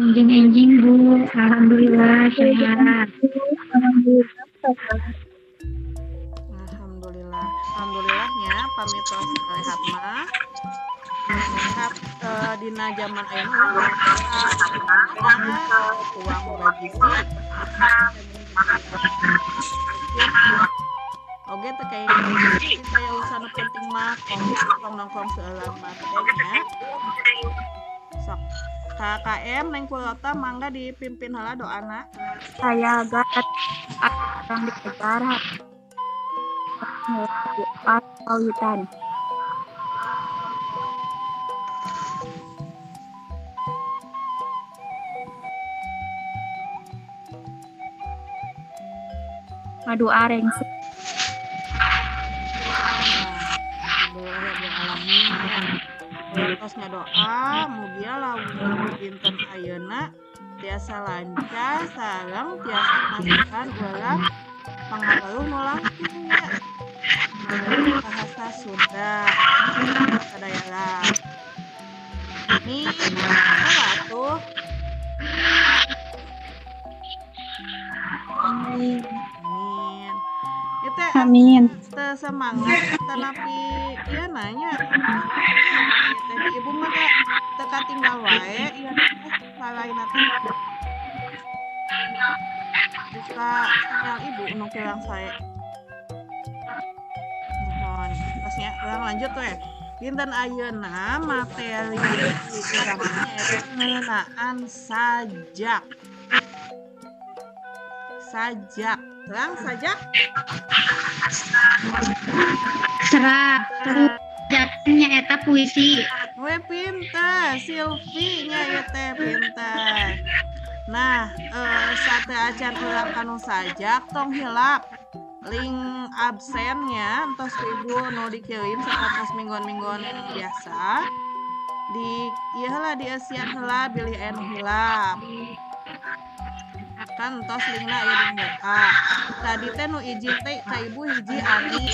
Enjing-enjing, Bu. Alhamdulillah sehat. Alhamdulillah sehat. Alhamdulillah. Alhamdulillahnya pami tos sehat mah. Sehat dina zaman ayeuna uang bergizi. Oke, teu kayak saya urusan nu penting mah nongkrong nongkrong seulah mah teh nya. Sok KKM Neng Kulota mangga dipimpin heula doana. Saya agak orang dikejar kawitan. Madu areng. Tos ngadoa mugia lamun dinten ayeuna tiasa lancar sareng tiasa masihan urang pangaweluh nu langkung nya bahasa Sunda sadayana. Amin. Atuh. Amin. Amin. Itu Amin. Teu semangat tanapi ieu nanya. Teh ibu mah teu katinggal wae ieu teh lalaina teh. Buka sinyal ibu nu kurang sae. Mohon tos nya urang lanjut we. Dinten ayeuna materi urang nyaeta ngeunaan sajak. Sajak. Terang sajak? Terang. Sajaknya eta puisi. We pinter, Silvi nya ieu teh pinter. Nah, sateuacan urang kanu sajak tong hilap link absennya entos ku ibu nu dikirim sapertos mingguan-mingguan biasa. Di ieu heula dieusian heula bilih aya nu hilap. Kan entos linkna aya di WA. Tadi teh nu izin teh ka ibu hiji Ari.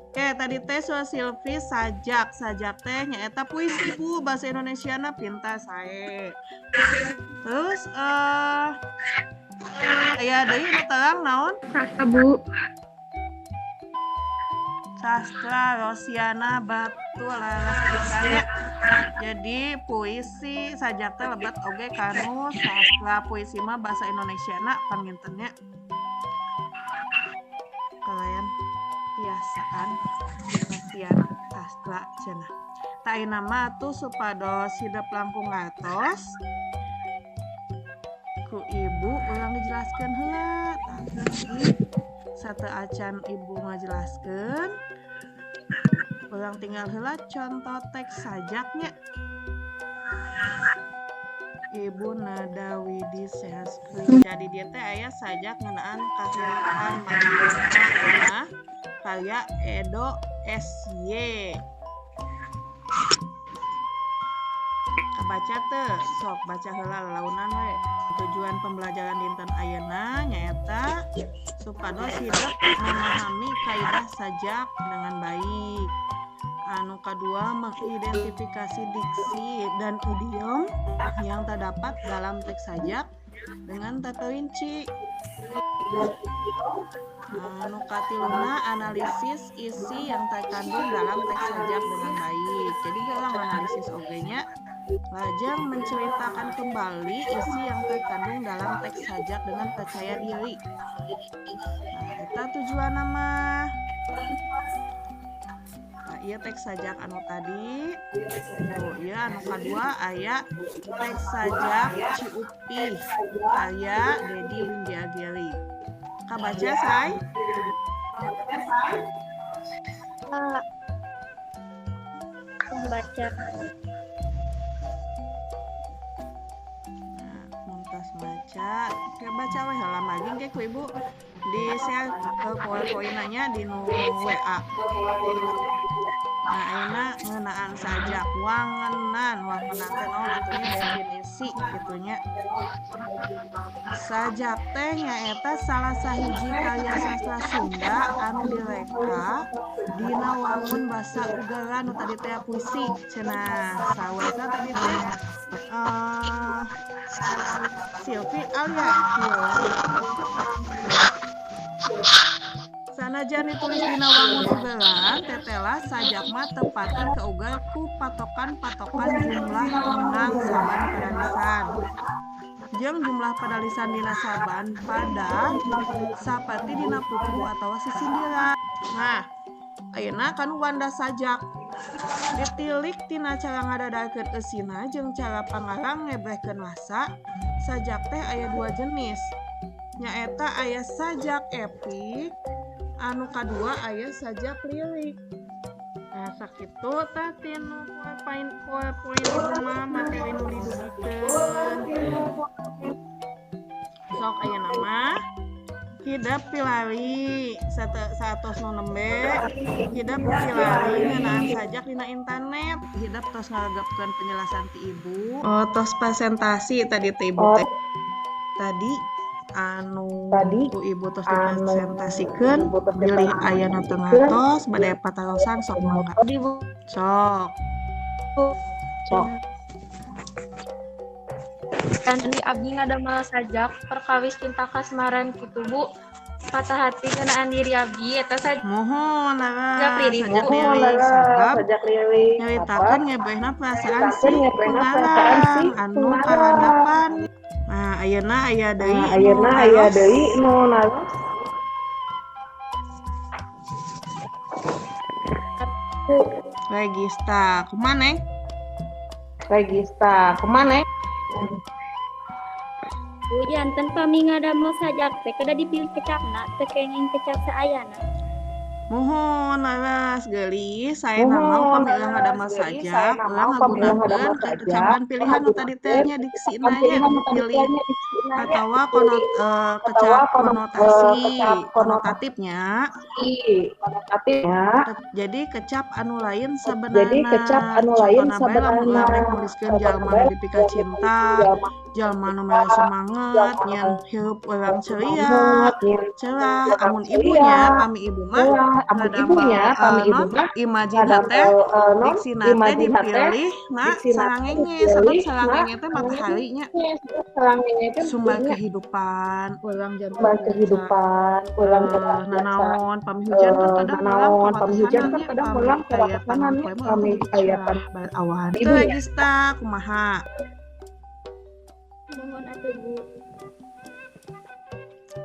Oke, tadi teh so Silvi sajak. Sajak teh nyaeta puisi Bu, bahasa Indonesiana pintar sae. Terus aya deui nu terang naon? Sastra, Bu. Sastra Rosiana Batu laras pisan nya. Jadi puisi sajak teh lebet oge kanu sastra, puisi mah bahasa Indonesiana panginten nya. Kalayan biasaan Rosiana sastra cenah. Tah ayeuna mah atuh supados hidep langkung ngartos ku ibu urang dijelaskeun heula. Tapi sateuacan ibu ngajelaskeun urang tinggal heula contoh teks sajaknya. Ibu Nada Widi share screen. Jadi dia teh aya sajak ngeunaan kahuripan manusia karya Edo SY. Kabaca teu? Sok baca heula lalaunan we. Tujuan pembelajaran dinten ayeuna nyaeta supados hidep memahami kaidah sajak dengan baik. Anu kadua mengidentifikasi diksi dan idiom yang terdapat dalam teks sajak dengan terperinci. Anu katiluna analisis isi yang terkandung dalam teks sajak dengan baik. Jadi kalau analisis oge nya lajeng menceritakan kembali isi yang terkandung dalam teks sajak dengan percaya diri. Nah, eta tujuan mah. Nah, ieu teks sajak anu tadi. Tuh, ieu anu kadua aya teks sajak Ciupih karya Dedi Windyagiri. Kabaca say? Membaca. Nah, muntas maca. Ke baca we heula mah ge ku ibu di share ke PowerPoint-nya di nu WA. Nah, ayeuna ngeunaan sajak wangenan, wangenan teh naon atuh nya definisi kitu nya. Sajak teh nyaeta salah sahiji karya sastra Sunda anu direka dina wangun basa ugelan nu tadi teh puisi cenah. Sawarna tadi teh Silvi Alia. Sanajan ditulis dina wangun ugelan, tetela sajak mah tepati kaugel ku patokan-patokan jumlah wenang saban padalisan. Jeung jumlah padalisan dina saban pada sapati dina pupuhu atawa sisindiran. Nah, ayeuna kan wanda sajak. Ditilik tina cara ngadadarkeun eusina jeung cara pangarang ngebrehkeun rasa, sajak teh aya dua jenis. Nyaeta aya sajak epik, anu kadua aya sajak lirik. Nah, sakitu tah tinu PowerPoint ibu mah materi nu didugikeun. Sok ayeuna mah hidep pilari saatos nu nembe hidep pilari ngeunaan sajak dina internet. Hidep tos ngaregepkeun penjelasan ti ibu. Oh, tos presentasi tadi ti ibu teh. Tadi anu Tadi ku ibu tos anu dipresentasikeun ibu tos bilih aya nu teu ngartos bade patarosan sok mangga. Sok. Sok. Kan di abdi ngadamel sajak perkawis cinta kasmaran kitu Bu. Patah hati ngeunaan diri abdi eta sajak Muhun leres lirik, sajak Bu. Muhun lirik leres sabab sajak lirik nyaritakeun sabab ngebrehna perasaan si nyaritakeun ngebrehna perasaan si pengarang anu pengarang. karandapan. Nah, ayeuna aya deui Nah, nu ayeuna aya naros. deui nu naros. Regista, kumaha Neng? Regista, kumaha Neng? Bu, janten pami ngadamel sajak teh kedah dipilih kecapna teu kenging kecap saayana. Muhun leres geulis saena mah Muhun upami urang ngadamel leres geulis sajak saena urang mah upami urang ngagunakeun ngadamel kecapan sajak pilihan nu tadi teh ngagunakeun nya diksina kecapan nya pilihan nu tadi dipilih teh nya diksina nya atawa dipilih atawa kecap konotasi kecap konotatifnya. Konotasi konotatifnya. Jadi kecap anu lain Jadi kecap sabenerna. anu lain Contona bae lamun sabenerna. urang rek nuliskeun Contohna jalma bae nu dipika lamun cinta, jalma jalma nu mere cinta, semanget, jalma nyen hirup urang ceria, semanget, nyen cerah. urang Amun ceria, ibunya, pami ibu mah cerah. Amun ngadamel ibunya, pami ibu non mah imajina teh ngadamel non diksina teh imajina teh dipilih na diksina teh sarangenge sabab dipilih na sarangenge teh matahari nya. sarangenge sebab sarangenge teh Sumber mataharinya. kehidupan urang janten Sumber biasa kehidupan urang janten biasa nanaon pami hujan kan kadang urang nanaon pami hujan kawatesanan kan nya kadang pami urang aya kawatesanan panon nya poe mah urang pami jadi aya cerah bar awan. Teu ibu nya. Regista kumaha? Muhun atuh Bu.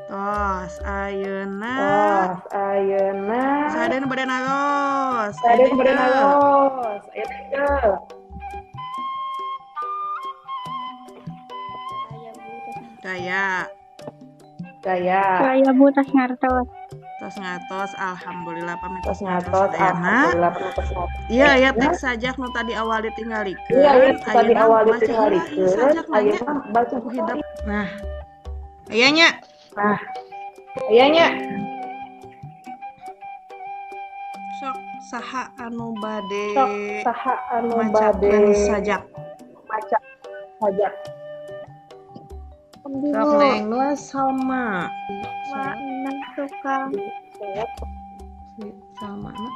Tos ayeuna Tos ayeuna saha nu bade naros? saha Aya nu bade deui teu? naros? Aya deui teu? Saya Bu tos Daya. Daya. Saya Bu tos ngartos. Tos ngatos alhamdulillah pami Tos tos ngatos ngatos sadayana. alhamdulillah pami tos ngatos Iya aya sadayana. teks sajak nu tadi awal ditinggalikeun, Iya aya teks tadi ayeuna awal baca heula ieu ditinggalikeun, sajak nanya ayeuna baca ku heula hidep. Nah, aya nya. Nah, aya nya. Sok saha anu bade Sok saha anu bade macakeun sajak? maca sajak? Abdi Sok Bu. Neng Nur Salma. Makna tukang Si Salma na.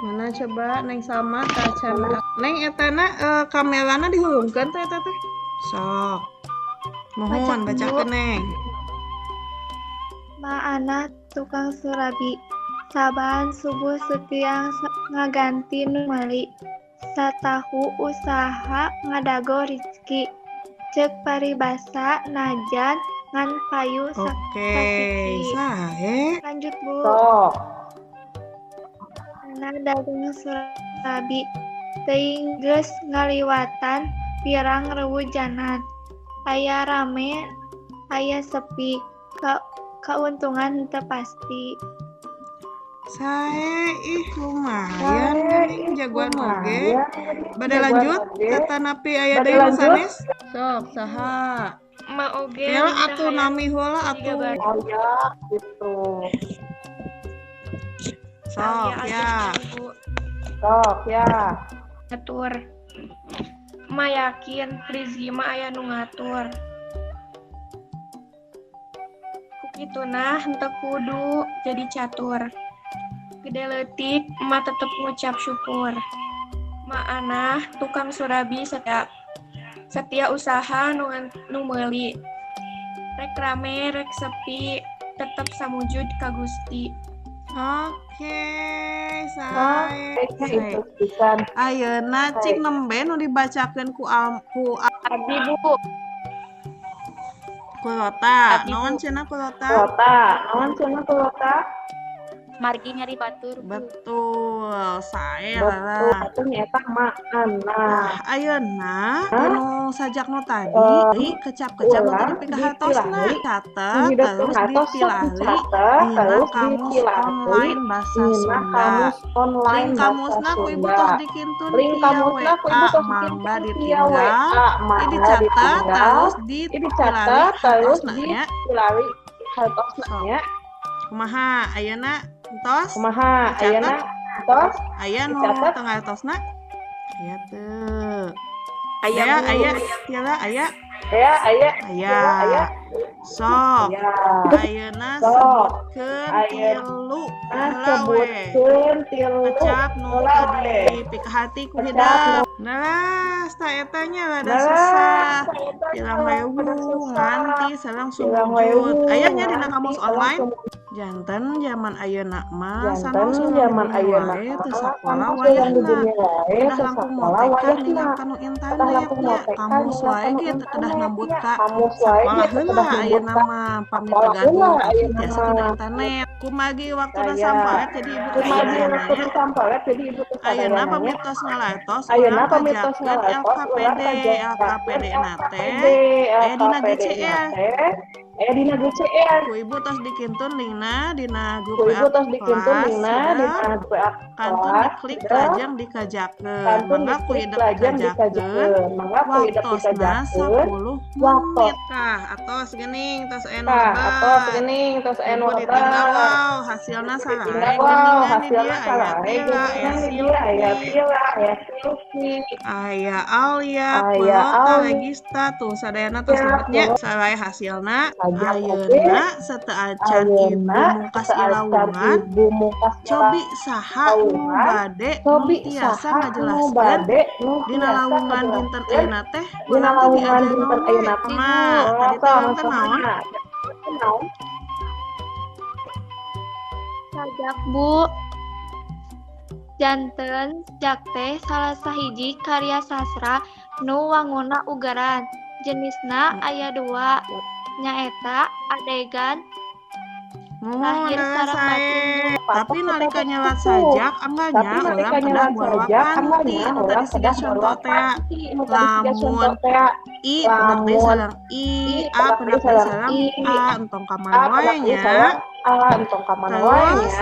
Mana coba Neng Salma tacan. Neng etana kamerana dihurungkeun teh eta teh. Sok. Mohon Baca, Bu. bacakeun Neng. Ma'ana tukang surabi. Saban subuh setiang ngaganti nu meuli. Satahu usaha ngadago rizki. Cek paribasa najan ngan payu Oke, sasiki. sae. Lanjut Bu. Sok. Ana dagang surabi. Teuing geus ngaliwatan pirang rewujanan. Aya rame, aya sepi. Kauntungan henteu pasti. Sae ih lumayan Sae geuning ih jagoan oge. lumayan geuning Bade jagoan lanjut oge. tata napi aya Bade deui nu lanjut. sanes? Sok saha? Ma oge Kela minta atuh hayang nami heula tiga atuh. baris. Oh ya, gitu. Sok ya. Sok ya. Ngatur. Ma yakin Rizky mah aya nu ngatur. Ku kituna henteu kudu jadi catur. Gede leutik emak tetep ngucap syukur. Ma'anah tukang surabi setia. Setia usaha nu meuli. Rek rame rek sepi tetep samujud ka Gusti. Oke, sae. Ayeuna cik nembe nu dibacakeun ku abdi Bu. Kulota, naon cenah kulota? Kulota, naon cenah kulota? Margi nyari batur. Betul, sae lah. Betul, nyaeta ma'ana. Ayeuna anu sajak nu tadi kecap-kecap nu tadi pikahartosna catet terus dipilali dina kamus online bahasa Sunda. Link kamusna ku ibu tos dikintun via WA, mangga ditinggal. Ini dicatat terus dipilali hartosna nya. Hartosna nya. Kumaha ayeuna entos? Kumaha ayeuna entos? Aya nu tengah tosna? Aya teu. Aya aya tiala aya. Aya aya. Aya. Sok. Ayeuna sebutkeun tilu heula we. Sebutkeun tilu. Kecap nu tadi pikahati ku hidep. Nah, tah eta nya rada susah. Pirang rewu nganti sareng sumujud. Aya nya dina kamus online. Janten zaman ayeuna mah sanaos zaman ayeuna teu sakola wayahna. Kedah langkung motekan ningal kanu internet nya. Kamus wae ge teu kedah nambut ka sakola heula ayeuna mah pami teu gaduh biasa dina internet. Kumagi waktuna sampalet jadi ibu teh ayeuna pami tos ngalatos urang kajakeun LKPD LKPD na teh aya dina GCR. Dina GCR. Ku ibu tos dikintun linkna dina grup WA. Ku ibu tos dikintun linkna dina grup WA. Kantun diklik lajeng dikajakeun. Mangga ku idep dikajakeun. Waktosna 10 menit. Tah, atos geuning tos aya nu lebat. Atos geuning tos aya nu lebat. Ditinggal wow, hasilna sae geuningan di dieu aya Tila, aya Silvi, aya Silvi, aya Alia, Kulota, Regista tuh sadayana tos lebetnya sae hasilna. Ayeuna sateuacan ibu mungkas ilawungan cobi saha nu bade nu tiasa ngajelaskeun dina lawungan dinten ayeuna teh dina lawungan dinten ayeuna teh mah tadi teh urang teh naon sajak Bu. Janten sajak teh salah sahiji karya sastra nu wanguna ugeran. Jenisna aya dua, nyaeta adegan lahir sareng batin. Tapi nalika nyelat sajak angganya urang kedah mawa panti nu tadi siga conto teh lamun i pendak deui sareng i a pendak deui sareng a entong ka mana wae nya. Terus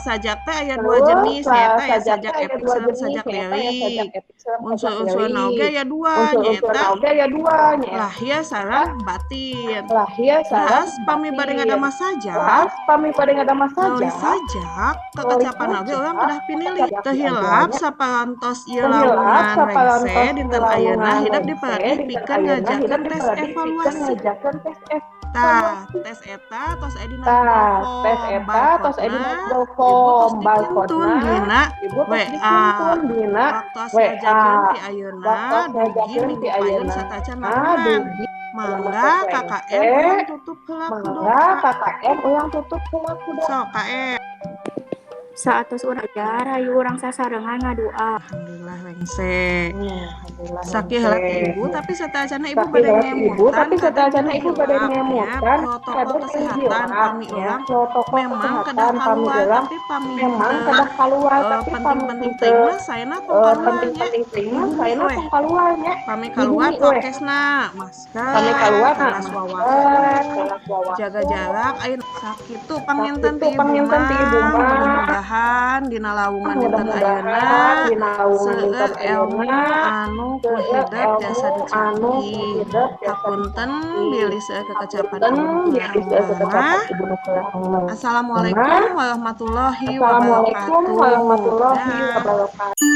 sajak teh aya dua jenis nyaeta aya sajak epik sareng sajak lirik. Unsur-unsurna oge aya dua nyaeta lahir sareng batin. Terus pami bade ngadamel sajak, nulis sajak kekacapan oge urang kedah pinilih. Teu hilap saparantos ieu lawungan rengse dinten ayeuna hidep dipelatih pikeun ngajakeun tes evaluasi. Tah, tes eta tos aya dina Google Form, barcode-na dina WA. Waktos ngajakeun ti ayeuna dugi minggu payun satacan lawungan. Mangga KKM ulang tutup heula ku doa. KKM ulang tutup heula ku doa. Sok KM. Saatos urang ajar hayu urang sasarengan ngadua. Alhamdulillah rengse. Sakieu heula ti ibu tapi sateuacanna ibu bade ngemutan. Protokol kesehatan pami urang memang kedah kaluar tapi pami penting-penting teuing mah saena tong kaluar nya. Pami kaluar prokesna, masker, teras wawasan, jaga jarak, ayeuna sakitu panginten ti ibu mah. Mudah-mudahan dina lawungan dinten ayeuna Mudah-mudahan dina lawungan seueur dinten ilmu ayeuna anu ku seueur hidep ilmu tiasa anu dicapih. ku hidep tiasa Hapunten dicapih. bilih seueur kekecapan Hapunten ibu nu bilih kurang seueur kekecapan mah. ibu nu kurang mah. Assalamualaikum warahmatullahi Assalamualaikum wabarakatuh. warahmatullahi Dah. wabarakatuh.